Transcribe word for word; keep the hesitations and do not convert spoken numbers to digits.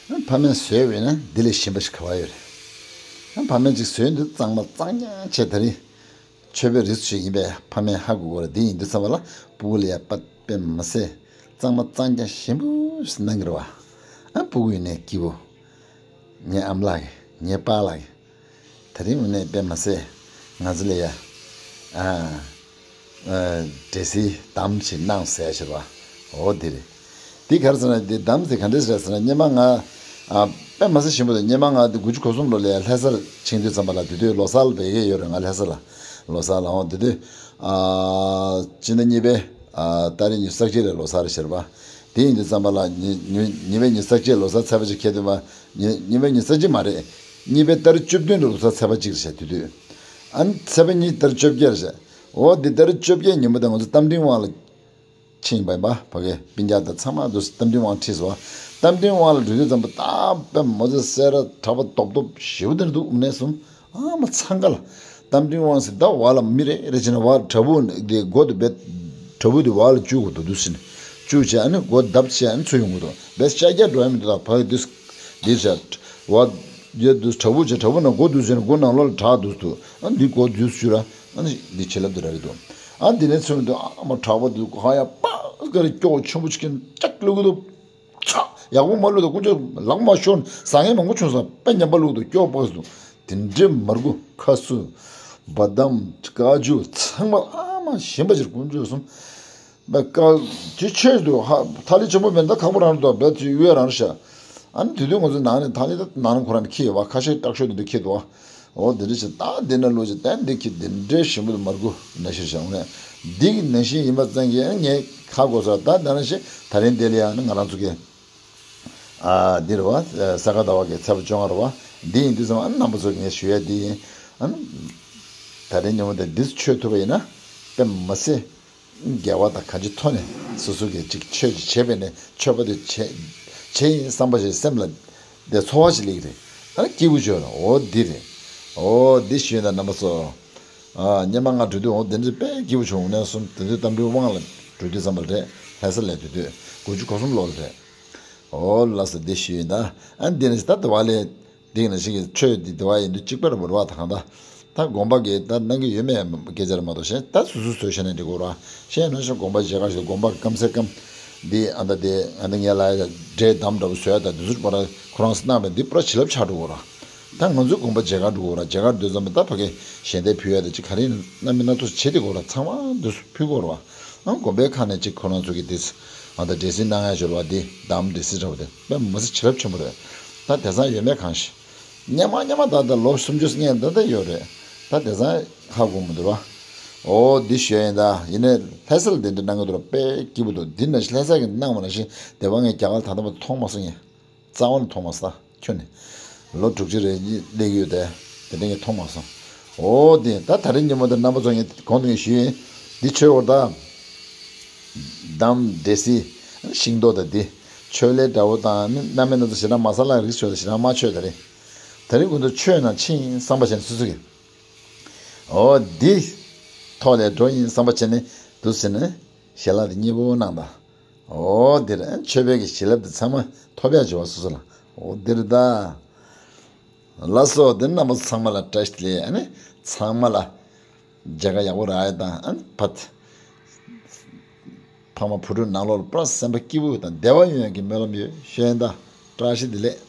ཕ་མས་བཟོས་པས་ན་འདི་ལས་ཞིམ་པ་ཞིག་ག་པར་ཡོད་རེད། ཕ་མས་ཅིག་བཟོས་འདུག་གཙང་མ་གཙང་རྐྱང་བྱས། ད་རིང་མཆོད་པའི་རིགས་ཤིག་ཡིན་པས་ཕ་མས་ཧ་གོ་གི་རེད། འདི་ཡིན་དུས་ཙམ་པ་ལ་སྤུ་གུ་ལ་ཡ་དཔེ་མི་སྲིད་གཙང་མ་གཙང་རྐྱང་ཞིམ་པོ་ཞིག་གནང་གི་རེད་བ། ཨ་སྤུ་གུ་ཡིན་ནའི་སྐྱིད་པོ། ངའི་ཨ་མ་ལགས་ཀྱིས། ངའི་པཱ་ལགས་ཀྱིས། ད་རིང་ངོ་ནས་དཔེ་མ་སྲིད་ང་ཚོ་ལ་ཡ། ཨ། ཨ། འབྲས་སིལ་དམ་ཞིག་གནང་ཟེར་ཞེས་པ། འོ་འདི་རེད། འདི་ག་རེ་ཟེར་ན། འདི་དམ་ཟེར་ག་འདྲ་ཟེར་ཟེར་ན། སྔོན་མ་ང་། ཨ། དཔེ་མ་སྲིད་ཞིམ་པོ་འདུག་སྔོན་མ་ང་འདི་དགུ་བཅུ་གོ་གསུམ་ལོ་ལ་ཡ་ལྷ་སར་ཕྱིན་དུས་ཙམ་པ་ལ། དེ་དུས་ལོ་གསར་ལ་བསྡད་ཀྱི་ཡོད་རེད། ང་ལྷ་ས་ལ། ལོ་གསར་ལ། འོ་དེ་དུས། ཨ། སྤྱི་ཟླ་གཉིས་པའི། ཨ། ཏ་རིག་ཉི་ཤུ་རྩ་གཅིག་ལ་ལོ་གསར་ཞེས་པ། དེ་ཡིན་དུས་ཙམ་པ་ལ་ཉི་ཉི་ཉི་མའི་ཉི་ཤུ་རྩ་གཅིག་ལོ་གསར་ཚེས་པ་གཅིག་འཁེལ་དུས་མ། ཉི་ཉི་མའི་ཉི་ཤུ་རྩ་གཅིག་མ་རེད། གཉིས་པའི་ཏ་རིག་བཅུ་བདུན་ལ་ལོ་གསར་ཚེས་པ་གཅིག་རེད་ཤག་དེ་དུས། ཨ་ནི་ཚེས་པ་གཉིས་ཏ་རིག་བཅོ་བརྒྱད་རེད་ཤག་འོ་འདི་ཏ་རིག་བཅོ་བརྒྱད་ཉིན་མོ་དེ་ང་ཚོ་རྟ་མགྲིན་དབང་ལ་ཕྱིན་པ་ཡིན་པ། ཕ་གིའི་སྤུན་ཀྱག་དང་ཚང་མ་དུ་རྟ་མགྲིན་དབང་ཁྲིད་སོང་། རྟ་མགྲིན་དབང་ལ་འགྲོ་དུས་ཙམ་པ་ད་དཔེ་མ་ཚད་སེར་ར་གྲགས་པ་རྡོབ་རྡོབ་ཞེ་པོ་དེ་འདུག་དངོས་གནས་སོང་། ཨ་མ་འཚང་ཁ་ལ། རྟ་མགྲིན་དབང་ཟེར་ད་བ་ལ་མི་རེ་རེ་བྱས་ན་བ་བྲག་ཕུག་དེ་སྒོ་དེ་བེད། བྲག་ཕུག་དེ་བ་ལ་བཅུག་དགོས་འདུག་འདུག་ཟེར་ནས། བཅུག་བྱས་ཨ་ནི་སྒོ་བརྡབ་བྱས་ཨ་ནི་ཚུར་ཡོང་དགོས་འདུག་བས་ཤ་རྒྱག་འགྲོ་ཡ་མི་འདུག་ད་ཕ་གི་འདི་འདི་བྱས། བ་ཡོད་འདུག་བྲག་ཕུག་བྱས། བྲག་ཕུག་ནང་སྒོ་འདུག་ཟེར་ནས་སྒོ་ནང་ལོགས་ལ་བྲག་འདུག་འདུག་ཨ་འདི་སྒོ་འདུག་བཅུག་ར། ཨ་ནི་འདི་བྱིན་རླབས་འདི་རག་གི་འདུག་ཨ་འདི་ནས་ཚུར་འདུག་ཨ་མ་བྲག་པ་འདུག་ཧ་ཡ་པ་ཀ་རེ་སྐྱོ་ཆེན་པོ་ཅིག་གིན་ཅག་བླུག་གི་འདུག་ཚ། ཡག་པོ་མ་བླུགས་དང་དཀོན་མཆོག་ལག་མ་ཤོར། ཟ་མཁན་མང་པོ་བྱུང་སོང་། དཔེ་ཉམས་པ་བླུགས་དང་སྐྱོ་པོ་སོང་། དེ་འདྲའི་མར་ཁུ་ཁ་སུ་བ་དམ་ཀ་ཅུ་ཚང་མ་ཨ་མ་ཞིམ་པ་ཅིག་དཀོན་མཆོག་གསུམ། བ་ཀ་ཅི་ཆོས་འདུག་ཧ་ཐ་ལི་ཆེན་པོ་མེད་ན་ཁག་པོ་རང་རེད་དོ། བས་ཅི་གཡུ་ཡ་རང་རེད་ཤག་ཨ་ནི་དེ་དུས་ང་ཚོ་ནང་ནས་ཐ་ལི་ད་ནང་ཁོ་རང་ནས་ཁྱེར་ཡོད་པ། ཁ་ཤས་སྐྲག་ཤོས་དེ་འདྲ་ཁྱེར་འདུག་ཨ། འོ་དེ་འདྲ་བྱས་ད་འདི་ན་ལོ་ཅིག་ད་འདི་ཁྱེར་འདི་འདྲའི་ཞིམ་པོ་མར་ཁུ་ན་ཤིར་བཞག་ནས། འདི་གི་ནང་བཞིན་ཡིན་པ་ཙང་གི་ངས་ཧ་གོ་སོང་། ད་ད་ནང་བཞིན་ད་རིང་འདི་ལ་ཡང་ནི་ང་རང་ཚོ་གི། ཨ་འདི་རེད་བ། ས་ག་ཟླ་བ་གི་ཚེས་པ་བཅོ་ལྔ་རེད་བ། འདི་ཡིན་དུས་ཙམ་ཨ་རྣམ་པ་ཚོ་གི་ངས་ཞུ་ཡ་འདི་ཡིན། ཨ་ད་རིང་ཉིན་མོ་དེ་འདི་མཆོད་ཐུབ་པ་ཡིན་ན་དཔེ་མ་སྲིད། དགེ་བ་དང་གང་ཅིའི་ཐོག་ནས་སོ་སོ་གིས་ཅིག་ཆོས་ཅིག་བྱས་པས་ནས་མཆོད་པ་དེ་བྱས་བྱས་ཡིན་བསམ་པ་ཞིག་སེམས་ལ་དེ་ཚོར་བ་ཞིག་སླེབས་ཀྱི་རེད། ཨ་ནི་སྐྱིད་པོ་བྱོས་ལ། འོ་འདི་རེད། འོ་འདི་ཞུས་ན་རྣམ་པ་ཚོ། ཨ་སྔོན་མ་ང་འགྲོ་དུས་འོ་དེ་འདྲ་དཔེ་སྐྱིད་པོ་བྱུང་། ནས་སོང་དེ་དུས་རྟ་མགྲིན་དབང་ལ་འགྲོ་དུས་ཙམ་པ་རེད། ལྷ་ས་ལ་འགྲོ་དུས་དགུ་བཅུ་གོ་གསུམ་ལོ་ལ་རེད། འོ་ལགས་སོ། འདི་ཞུས་ཡིན་ད། ཨ་འདི་ནས་ད་དེ་བ་ལས། འདི་ནང་བཞིན་གྱི་ཆོས་འདི་དེ་བ་ཡིན་དུས་གཅིག་པར་མ་རེད་བ། ད་གང་ལྟར་ད་དགོན་པ་གི་ད་གནང་གི་ཡོད་མེད་སྐད་ཆ་རེད་མ་གཏོགས། གཞན་ད་སོ་སོས་བཟོས་བྱས་ནས་འགྲིག་གོ་ར། གཞན་ནང་བཞིན་དགོན་པ་མཇལ་ཁ་ཞུ། དགོན་པ་སྐམ་སེ་སྐམ་འདི་ཨ་ད་དེ་ཨ་ད་ངས་ལ་འབྲས་དམ་འདྲ་པོ་བཟོས་ད་འདི་ཚོ་པར་ཁོ་རང་སེ་གནང་བས་འདི་པར་བྱིན་རླབས་ཆགས་འགྲོ་གོ་ར། ད་ང་ཚོའི་དགོན་པ་མཇལ་ཁ་འགྲོ་གོ་ར། མཇལ་ཁ་འདི་ཙམ་པ་ད་ཕ་གི་ཞལ་འདེབས་ཕུལ་ཡ་ད་ཅིག་ག་རེ་སྣ་མིན་སྣ་ཚོགས་བྱེད་དེ་གོ་ར། ཚང་མ་འདི་ཚོ་ཕུལ་གོ་ར། ཨང་དགོན་པའི་ཁ་ནས་ཅིག་ཁོ་རང་ཚོ་གི་འདི་ཨ་ད་འབྲས་སིལ་གནང་ཡ་འབྱོར་བ་འདི་དམ་འབྲས་སིལ་འདྲ་པོ་དེ་དཔེ་མ་སྲིད་བྱིན་རླབས་ཆེན་པོ་རེད། ད་དེང་སང་ཡོད་མེད་གང་ཤེས། སྔོན་མ་སྔོན་མ་ད་ལྟ་ལོ་སུམ་ཅུ་སྔོན་ད་ལྟ་ཡོད་རེད། ད་དེང་སང་ཧ་གོ་མི་འདུག་ར། འོ་འདི་ཞུ་ཡིན་ད། ཡིན་ནའི་ལྷ་ས་ལ་འདི་འདྲ་གནང་གི་འདུག་ར། དཔེ་སྐྱིད་པོ་འདུག་འདི་ནང་བཞིན་ལྷ་ས་གི་གནང་བ་ནང་བཞིན་དེ་བ་ངས་རྒྱ་གར་ད་ལྟ་བར་མཐོང་མ་སོང་ངས། རྩ་བ་ནས་མཐོང་མ་སོང་། ད་ཁྱོན་ནས་ལོ་དྲུག་ཅུ་རེ་གཉིས་སླེབས་ཀྱི་ཡོད་དེ། དེ་འདྲ་ངས་མཐོང་མ་སོང་། འོ་དེ་ད་ད་རིང་ཉིན་མོ་དེ་རྣམ་པ་ཚོ་ངས་གོང་དུ་ངས་ཞུས་ཡིན། འདི་མཆོད་འོར་ད། དམ་འབྲས་སིལ། ཤིང་ཏོག་དང་འདི། མཆོད་ལེ་འདྲ་པོ་དང་ནི་སྣ་མིན་སྣ་ཚོགས་ཞེ་དྲག་མ་ས་ལ་རིགས་མཆོད་དང་ཞེ་དྲག་མ་མཆོད་ད་རེད། ད་རིང་ཀུན་ཏུ་མཆོད་ན་ཕྱིན་བསམ་པ་བྱས་ནས་སོ་སོ་གི། འོ་འདི། ཐོག་ལས་འགྲོ་ཡིན་བསམ་པ་བྱས་ནས་འདུག་ཟེར་ནས་ཞལ་ལག་དེ་མཉེས་པོ་གནང་དང་། འོ་འདིར་མཆོད་པའི་གི་བྱིན་རླབས་དེ་ཚང་མ་ཐོབ་ཡག་བྱེད་པ་སོ་སོ་ལ། འོ་འདིར་ད། ལགས་སོ། འདི་རྣམ་པ་ཚང་མ་ལ་བཀྲ་ཤིས་བདེ་ལེགས། ཨ་ནི་ཚང་མ་ལ་མཇལ་ཁ་ཡག་པོ་རག་ཡ་དང་། ཨ་ནི་ཕ་ཕ་མ་བུ་ཕྲུག་ནང་ལོགས་ལ་པུ་ར་སེམས་པ་སྐྱིད་པོ་དང་བདེ་བ་ཡོང་ཡག་གི་སྨོན་ལམ་ཡོད། ཤེས་ཡོན་དང་བཀྲ་ཤིས་བདེ་ལེགས།